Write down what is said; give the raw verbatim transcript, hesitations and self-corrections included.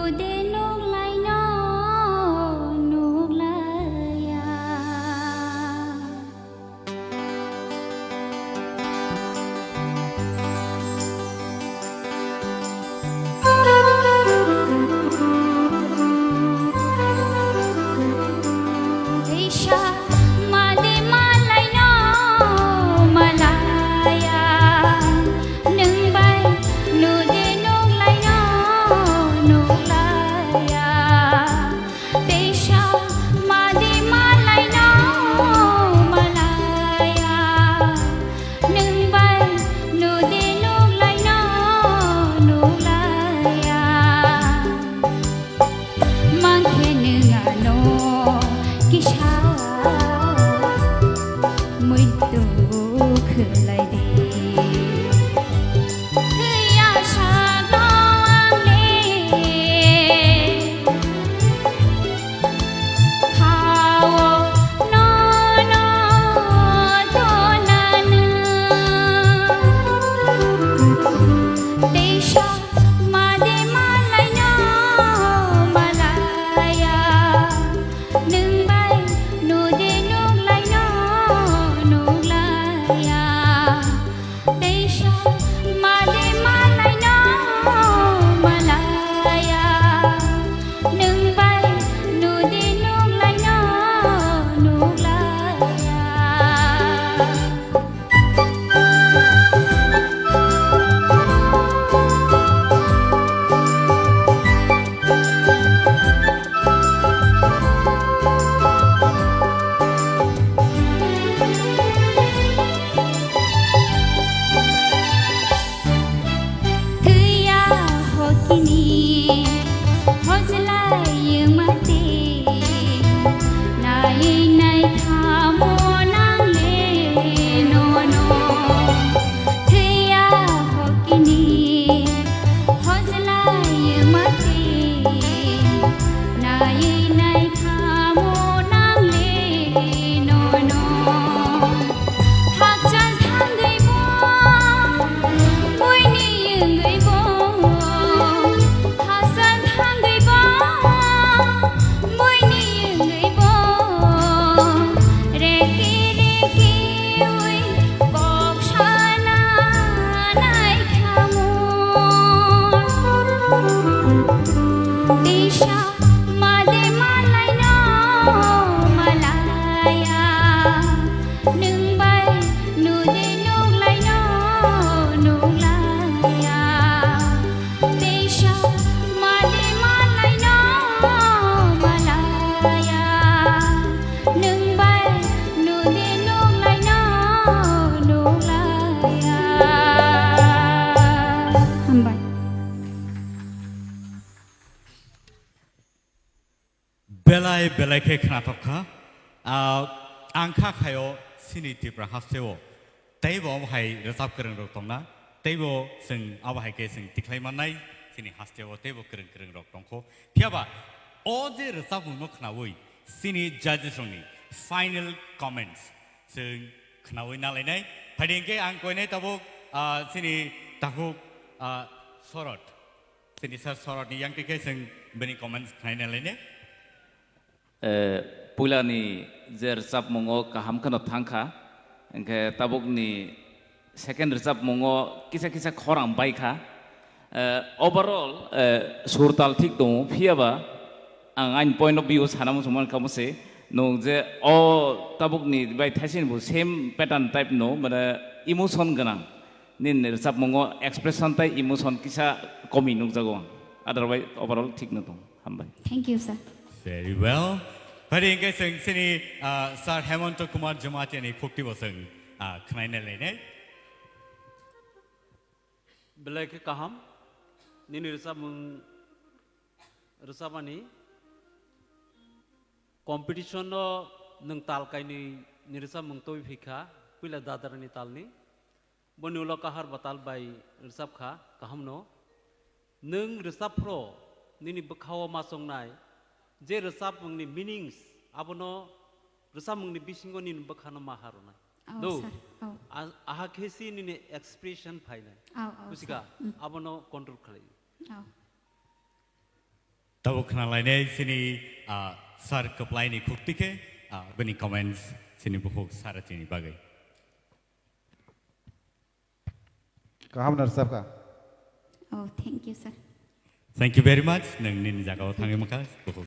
Ude nuklaino nuklaiya. Teisa made malaino malaya, nwng bai nude nuklaino nuklaya. Teisa made malaino malaya, nwng bai nude nuklaino nuklaya. Mangkhe nwng ano kisa muitu khwlai di. Thwiya sakno ang le khao nono tonanw. Teisa made malaino malaya, nwng bai nude nuklaino nuklaya. Teisa made malaino malaya, nwng bai nude nuklaino nuklaya. Thwiya hokini hojlai mate, nai nai khamo nangle nono. Thwiya hokini hojlai mate, nai nai khamo nangle nono. Hakchal thangwi bo, buini wngwi bo, hakchal thangwi bo, buini wngwi bo, reki reki wi kok sana nai khamu. Tisa made malaino malaya. Nwng bai nude nuklaino nuklaya. Teisa made malaino malaya. Nwng bai nude nuklaino nuklaya. Hambai. Belai belai khe khnathok kha. Ah, ang kha khaio chini Tripura hasteo. Teibo omo hai rwchap kwrwng rok tongna. Teibo chwng abo hai khe chwng tikhlai mannai chini hasteo teibo kwrwng kwrwng rok tongkho. Phiyaba o je rwchapmung no khnaui chini judges rokni final comments chwng khnaui nalainai. Phaidi hwnkhe ang koinai tabuk, ah, chini takhuk, ah, Sorot. Chini sir Sorotni yang tikhe chwng bini comments khnai nalaine. Eh, puilani je rwchapmungo kaham kheno thangkha, hwnkhe tabukni second rwchapmungo kisa kisa khorang baikha. Eh, overall, eh, sur tal thik tongo, phiyaba ang ani point of view sana muchung mankha mose, nwng je o tabukni bai thaisini bo same pattern type no, mane emotion gwnang. Nini rwchapmungo expression tei emotion kisa komi nukjago ang. Otherwise, overall thik no tong. Hambai. Thank you, sir. Very well. Phaidi hwnkhe chwng chini, ah, Sir Hemanto Kumar Jamatia ni phukti bo chwng, ah, khnaina lainai. Belai khe kaham. Nini rwchapmung rwchapmani competition no nwng tal kainwi ni rwchapmung twi phikha, puila dadarani talni. Boni ulo kahar batal bai rwchapkha, kahamno. Nwng rwchapphro nini bwkhao ma chongnai, je rwchapmungni meanings, abono rwchapmungni bisingo nini bwkhano ma harwnai. Oh, no. Sir. Oh. A-, aha khe si nini expression phainai. Oh, oh, buchika, sir. Mm. Abono control khlai. Oh. Tabuk khna lainai chini, ah, sir kwplaini khuk tikhe, ah, bini comments chini bukhuk sir chini bagwi. Kaham na rwchapkha. Oh, thank you, sir. Thank you very much. Nwng nini jagao thangwi mankha, bukhuk